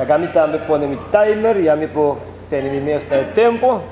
Laga mi tambe pone mi timer ya mi por tene mi mes na e tempo.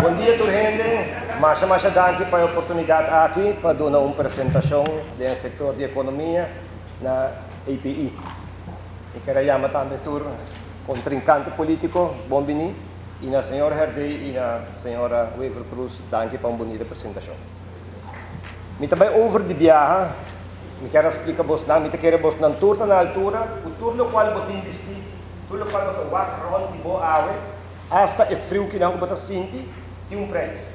Bon dia tur hende, masha masha danki pa e oportunidat aki pa duna un presentashon den e sektor di ekonomia na APE. Mi ker a yama tambe tur kontrinkante politiko bon bini i na señor Herdé i na señora Wever Croes danki pa un bunita presentashon. Mi ta bai over di biaha, mi kier a splika bosnan, mi ta kere bosnan tur ta na altura ku tur lokual bo tin bistí, tur lokual bo ta wak rònt di bo awe, asta e friu kinan ku bo ta sinti, tin un preis.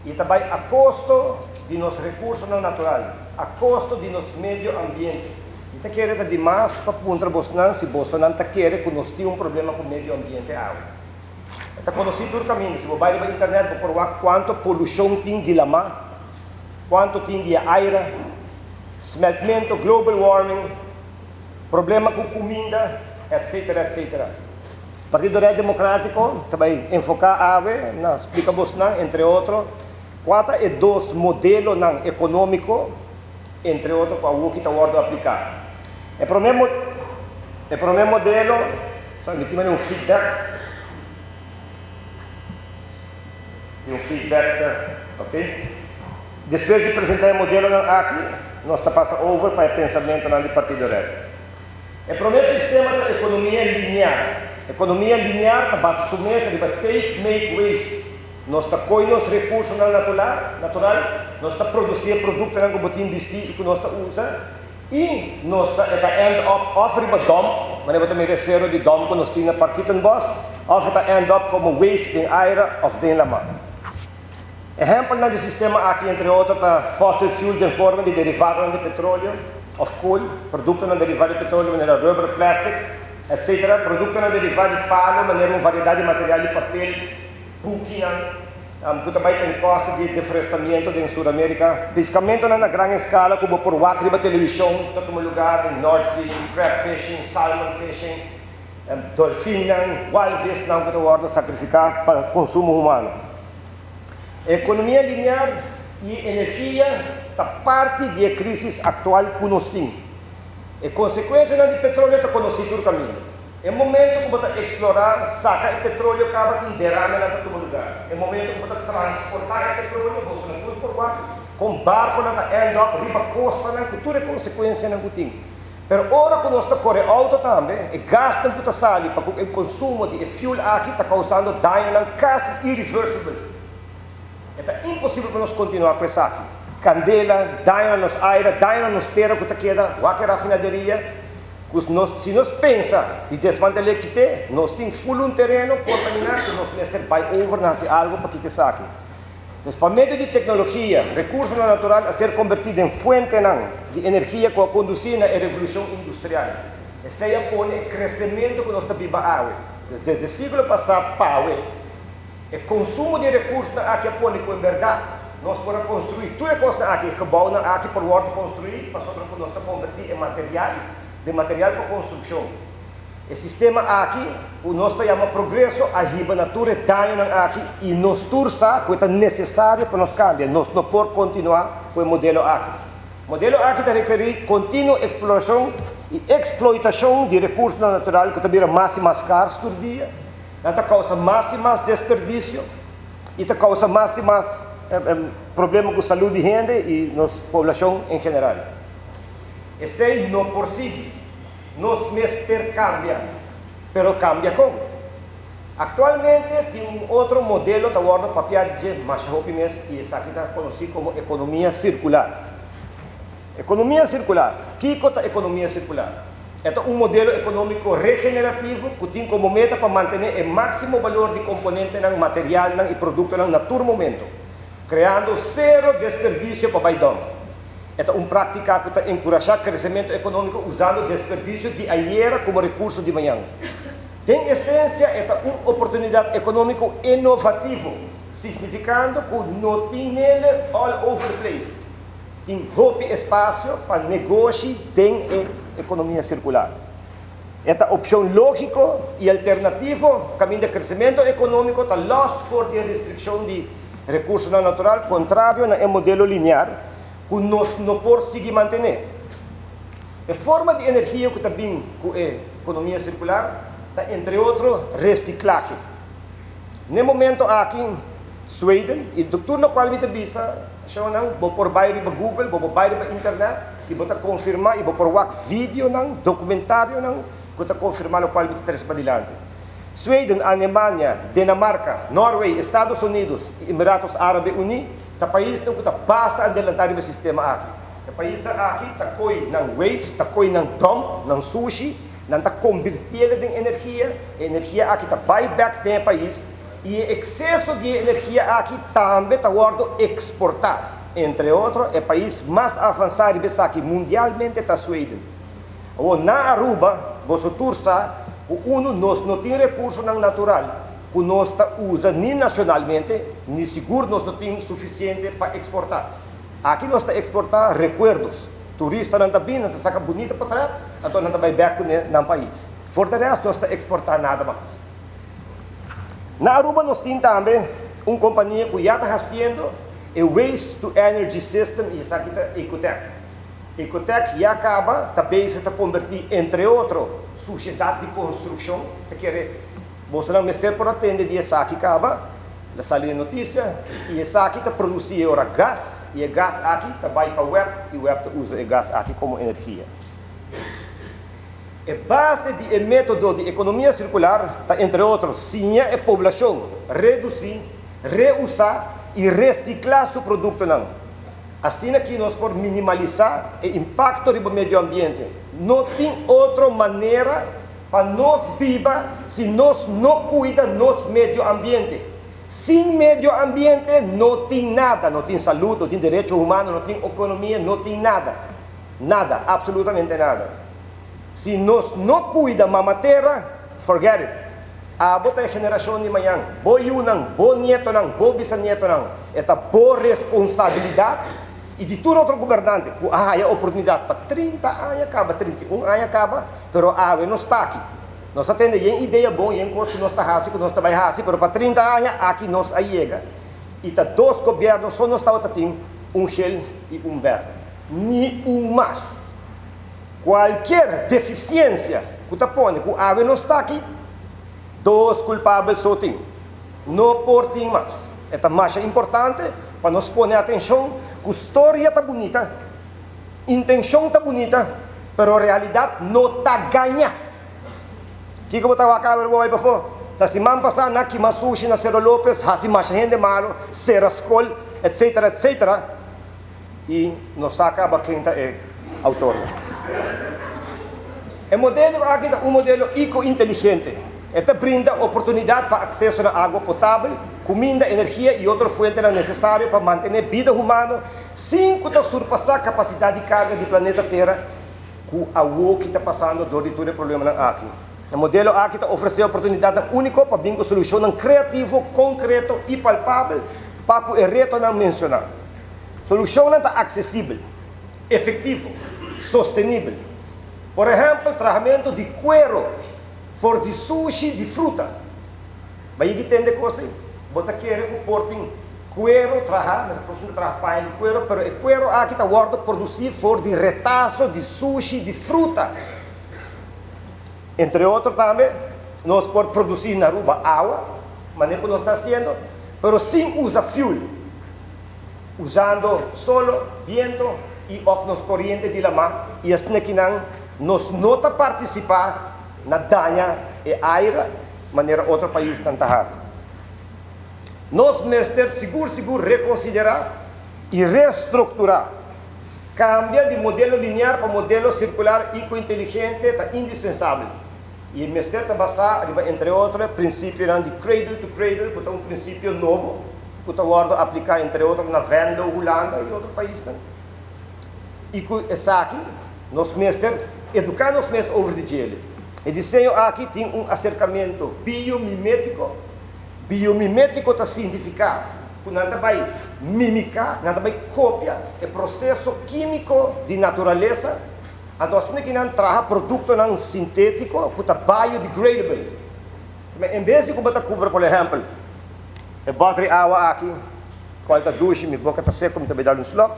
I ta bai a kosto di nos rekursonan natural, a kosto di nos medio ambiente. Mi ta kere ta dimas pa puntra bosnan si bosonan ta kere ku nos tin un problema ku medio ambiente awe. E ta konosí tur kaminda. Si bo bai riba internet bo por wak kuantu polushon tin di lamá, kuantu tin di e aire, smeltmentu, global warming, problema ku kuminda, etcetera, etcetera. Partido Red Demokratiko ta bai enfoká awe na splika bosnan, entre otro, kua ta e dos modelonan ekonómiko, entre otro, ku awoki ta wòrdu apliká. E promé e promé modelo. Sa mi tin mane un feedback. Tin un feedback ta ok. Despues di presenta e modelonan aki, nos ta pasa over pa e pensamentonan di Partido Red. E prome sistema ta ekonomia linear. Ekonomia linear ta basa su mes riba take, make, waste. Nos ta koi nos rekursonan natural, nos ta produsi e produktonan ku bo tin bisti i ku nos ta usa, I nos ta e ta end up of riba dump, manera bo ta mira e sero di dump ku nos tin na Parkietenbos, of e ta end up komo waste den aire of den laman. Ehèmpelnan di sistema aki entre otro ta fossil fuel den forma di derivadonan di petroleo of kool, produktonan derivá di petroleo manera rubber, plastic, etc. Produktonan derivá di palo manera un variedat di material di papel, bukinan ku ta bai ten kosto di deforestamiento den Sur Amerika. Piskamentonan na gran eskala ku bo por wak riba televishon ta tuma lugá den North Sea, crab fishing, salmon fishing, dolfinnan, walvisnan ku ta wòrdu sakrifiká pa konsumo humano. Ekonomia lineal i energia ta parti di e krísis aktual ku nos tin. E konsekuensianan di petroleo ta konosí tur kaminda. E momento ku bo ta eksplorá, saka e petroleo kaba tin deramenan ta tuma lugá. E momento ku bo ta transportá e petroleo, boso nan tur por wak kon barkonan ta end up riba kostanan ku tur e konsekuensianan ku tin. Pero ora ku nos ta kore outo tambe, e gasnan ku ta sali pa ku e konsumo di e fuel aki ta kousando dañonan kasi irreversible. E ta imposibel pa nos kontinuá ku esaki. Kandela, daño na nos aire, daño na nos tera ku ta keda, wak e rafinaderia. Ku nos, si nos pensa di desmantel'é kit'é, nos tin ful un tereno kontaminá ku nos mester bai over na hasi algu pa kita esaki. Dus pa medio di teknologia, rekursonan natural a ser kombertí den fuentenan di energia ku a kondusí na e revolushon industrial. Esei a pone e kresementu ku nos ta biba awe. Dus desde siglo pasá pa awe, e konsumo di e rekursonan aki a pone ku en bèrdat nos por a konstruí tur e kosnan aki, e gebounan aki por wòrdu konstruí pasobra ku nos ta konvertí e material den material pa konstrukshon. E sistema aki ku nos ta yama progreso a hiba na tur e dañonan aki i nos tur sa ku e ta nesesario pa nos kambia. Nos no por kontinuá ku e modelo aki. Modelo aki ta rekerí kontinuo eksplorashon i eksploitashon di rekursonan natural ku ta bira mas i mas skars tur dia. Nan ta kousa mas i mas desperdisio i ta kousa mas i mas problema ku salú di hende i nos poblashon en general. Esei no por sigui. Nos mester kambia. Pero kambia kon? Aktualmente tin un otro modelo ta wòrdu papiá di dje masha hopi mes i esaki ta konosí komo ekonomia sirkular. Ekonomia sirkular. Kiko ta ekonomia sirkular? E ta un modelo ekonómiko regenerativo ku tin komo meta pa mantené e máksimo balor di komponentenan, materialnan i produktonan na tur momento, kreando sero desperdisio pa bai dòmp. E ta un práktika ku ta enkurashá kresementu ekonómiko usando desperdisio di ayera komo rekurso di mañan. Den esensia e ta un oportunidat ekonómiko inovativo, signifikando ku no tin nele all over the place. Tin hopi espasio pa negoshi den e ekonomia sirkular. E ta opshon lógiko i alternativo kaminda kresementu ekonómiko ta lòs for di e restrikshon di rekursonan natural, kontrario na e modelo linear ku nos no por sigui mantené. E forma di energia ku ta bin ku e. ekonomia sirkular ta entre otro resiklahe. N'e momento aki Sweden i tur lokual mi ta bisa shownan bo por bai riba Google, bo por bai riba internet i bo ta konfirmá i bo por wak videonan, dokumentarionan ku ta konfirmá lokual mi ta trese padilanti. Sweden, Alemania, Dinamarka, Norway, Estados Unidos i Emiratos Árabe Uní ta paisnan ku ta basta adelantá riba e sistema aki. E paisnan aki ta koi nan waste, ta koi nan dump, nan sushi, nan ta kombirtiel den energia, e energia aki ta bai bèk den e pais i e ekseso di e energia aki tambe ta wòrdu eksportá. Entre otro, e pais mas avansá riba esaki mundialmente ta Sweden. Awor na Aruba boso tur sa ku unu nos no tin rekursonan natural ku nos ta usa ni nashonalmente ni sigur nos no tin sufisiente pa eksportá. Aki nos ta eksportá rekuerdos. Turistanan ta bin, nan ta saka bunita potret, anto nan ta bai bèk kuné nan pais. For de rèst nos ta eksportá nada mas. Na Aruba nos tin tambe un kompania ku ya ta hasiendo e waste to energy system i esaki ta Ecotec. Ecotec ya caba ta bezig ta converti entre otro sushedat di construccion, ta kere bosonan mester por atende di esaki caba, la sali den noticia, y esaki ta produci e ora gas y e gas aki ta bay pa web y web ta usa e gas aki como energia. E base di e metodo di economia circular ta entre otro siña e poblacion reduci, reusa y recicla su productonan. Asina ki nos por minimalisá e impakto riba medio ambiente. No tin otro manera pa nos biba si nos no kuida nos medio ambiente. Sin medio ambiente no tin nada, no tin salud, no tin derecho humano, no tin okonomia, no tin nada. Nada, absolutamente nada. Si nos no kuida Mama Tera, forget it. Abo ta e generashon di mañan. Bo yunan, bo nietonan, bo bisanietonan. E ta bo responsabilidat i di tur otro gobernante ku a haya oportunidat pa 30 aña kaba, 31 aña kaba, pero awe nos ta aki. Nos a tende yen idea bon, yen kos ku nos ta hasi, ku nos ta bai hasi, pero pa 30 aña aki nos a yega i ta dos gobièrnu so nos tabata tin, un gel i un bèrdè. Ni un mas. Kualkier defisiensia ku ta pone ku awe nos ta aki, dos kulpabel so tin. No por tin mas. E ta masha importante pa nos pone atenshon ku storia ta bunita, intenshon ta bunita, pero realidat no ta gaña. Kiko bo ta wak awe bo bai pafó? Ta siman pasá nan kima sushi na Sero Lopez, hasi masha hende malo, sera skol, etcetera, etcetera. I nos sa kaba ken ta e autornan. E modelo aki ta un modelo eco-inteligente. E ta brinda oportunidat pa akseso na agua potabel, kuminda, energia i otro fuentenan nesesario pa mantené bida humano sin ku ta surpasá kapasidat di karga di planeta Tera ku awoki ta pasando dor di tur e problemanan aki. E modelo aki ta ofresé oportunidatnan úniko pa bin ku solushonnan kreativo, konkreto i palpabel pa ku e retonan menshoná. Solushonnan ta aksesibel, efektivo, sostenibel. Por ehèmpel, trahamentu di kuero for di sushi di fruta. Bo a yegi tende kos ei? Bo ta kere ku por tin kuero trahá, mester por traha paña di kuero, pero e kuero aki ta wòrdu produsí for di retaso di sushi di fruta. Entre otro tambe nos por produsí na Aruba awa, manera ku nos ta hasiendo, pero sin usa fuel. Usando solo, biento y of nos coriente di lama y esnekinan nos no ta participa na daña e aire manera otro paisnan ta haci. Nos mester sigur sigur reconsidera y restructura. Cambia di modelo linear pa modelo circular y cu inteligente ta indispensabel y mester ta basa riba entre otro e principionan di cradle to cradle cu ta un principio nobo. ku ta wòrdu apliká entre otro na Venlo, Hulanda i otro paisnan. I ku esaki nos mester eduká nos mes over di djele. E diseño aki tin un aserkamentu biomimétiko. Biomimétiko ta signifiká ku nan ta bai mimiká, nan ta bai kopia e proseso kímiko di naturalesa, anto asina ki nan traha produktonan sintétiko ku ta biodegradable. En bes di ku bo ta kubra por ehèmpel E bòter di awa aki, kual ta dushi, mi boka ta seko, mi ta bai dal un slòk.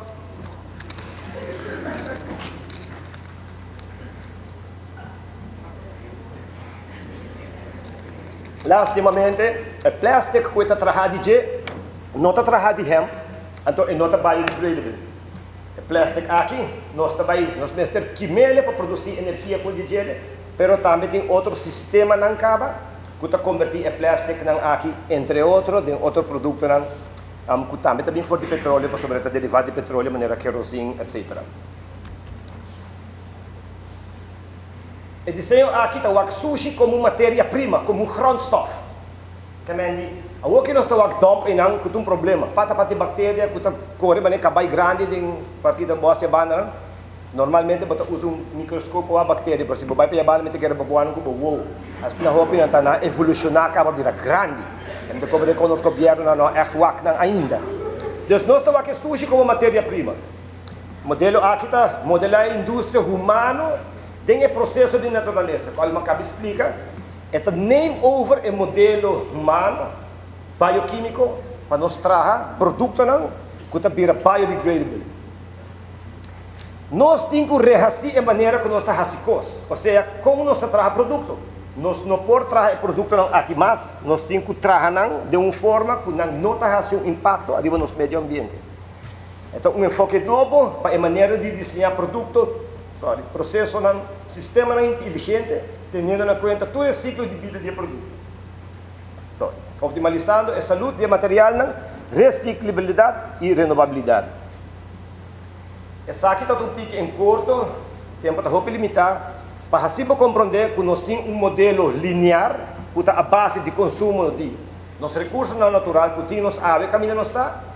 Lastimamente, e plastic ku e ta traha di dje no ta traha di hemp, anto e no ta biodegradable. E plastic aki nos ta bai, nos mester kimele pa produsi energia for di djele, pero tambe tin otro sistemanan kaba ku ta kombertí e plasticnan aki entre otro den otro produktonan ku tambe ta bin for di petroleo pasobra e ta derivá di petroleo manera kerosin etc. E diseño aki ta wak sushi komo un materia prima, komo un grondstof. Kemendi, awor ki nos ta wak dump einan ku ta un problema. Pata pata e bakteria ku ta kore manera kabai grandi den partida bos e bandanan. Normalmente bo ta usa un mikroskop pa wak bakteria, pero si bo bai pa e banda mi ta kere bo bonan ku bo wow. Asina hopi nan ta nan evolushoná kaba bira grandi. E mi ta koba den kon nos gobièrnunan no a ègt wak nan ainda. Dus nos ta wak e sushi komo materia prima. Modelo aki ta modelá e industria humano den e proseso di naturalesa, kual mi a kaba di splika. E ta neem over e modelo humano biokímiko pa nos traha produktonan ku ta bira biodegradable. Nos tin ku rehasí e manera ku nos ta hasi kos, osea kon nos ta traha produkto. Nos no por traha e produktonan aki mas, nos tin ku traha nan den un forma ku nan no ta hasi un impakto ariba nos medio ambiente. E ta un enfoke nobo pa e manera di diseñá produkto, sorry, prosesonan, sistemanan inteligente, teniendo na kuenta tur e siklo di bida di e produkto. Sorry, optimalisando e salud di e materialnan, resiklibilidat i renobabilidat. Esaki ta un tiki en korto, tempu ta hopi limitá, pa hasi bo komprondé ku nos tin un modelo linear ku ta a base di konsumo di nos rekursonan natural ku tin nos awe kaminda nos ta.